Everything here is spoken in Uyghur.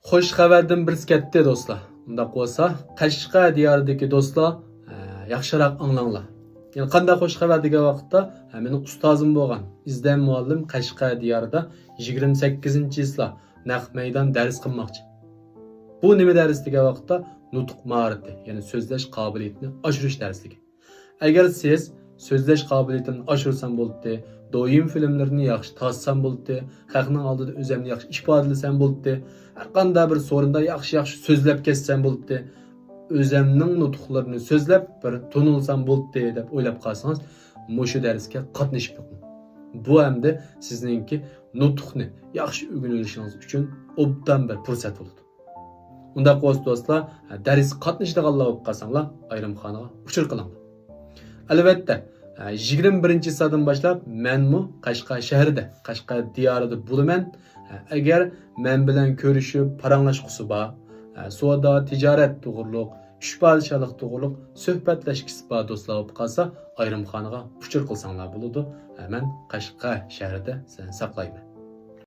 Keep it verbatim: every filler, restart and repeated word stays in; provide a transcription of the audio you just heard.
خوش خەۋەردىن بىرسى كەتتى، دوستلار. ئۇنداق بولسا، قەشقەر دىيارىدىكى دوستلار، ئە، ياخشىراق ئاڭلاڭلار. يەنە قانداق خوش خەۋەر دېگەن ۋاقىتتا، ئە، مېنىڭ ئۇستازىم بولغان ئىزدەن مۇئەللىم قەشقەر دىيارىدا يىگىرمە سەككىزىنچى چىسلا نەق مەيدان دەرس قىلماقچى. بۇ نېمە دەرس دېگەن ۋاقىتتا، نۇتۇق ماھارىتى، يەنى سۆزلەش قابىلىيىتىنى ئاشۇرۇش دەرسلىكى. ئەگەر سىز سۆزلەش قابىلىيىتىمنى ئاشۇرسام بولدى، دويىن فىلىملىرىنى ياخشى تارتسام بولدى، خەقنىڭ ئالدىدا ئۆزەمنى ياخشى ئىپادىلىسەم بولدى، ھەرقانداق بىر سورۇندا ياخشى-ياخشى سۆزلەپ كەتسەم بولدى، ئۆزەمنىڭ نۇتۇقلىرىنى سۆزلەپ بىر تونۇلسام بولدى دەپ ئويلاپ قالسىڭىز، مۇشۇ دەرسكە قاتنىشىپ بېقىڭ. بۇ ئەمدى سىزنىڭكى نۇتۇقنى ياخشى ئۆگىنىۋېلىشىڭىز ئۈچۈن ئوبدان بىر پۇرسەت بولىدۇ. ئۇنداق بولسا دوستلار، دەرسكە قاتنىشىدىغانلار بولۇپ قالساڭلار، ئايرىمخانىغا ئۇچۇر قىلىڭلار. ئەلۋەتتە، يىگىرمە بىرىنچى چىسلادىن باشلاپ مەنمۇ قەشقەر شەھىرىدە، قەشقەر دىيارىدا بولىمەن. ئەگەر مەن بىلەن كۆرۈشۈپ پاراڭلاشقۇسى بار، سودا، تىجارەت توغرۇلۇق، ئۈچ پادىشاھلىق توغرۇلۇق سۆھبەتلەشكۈسى بار دوستلار بولۇپ قالسا، ئايرىمخانىغا ئۇچۇر قىلساڭلار بولىدۇ. مەن قەشقەر شەھىرىدە سىلەرنى ساقلايمەن.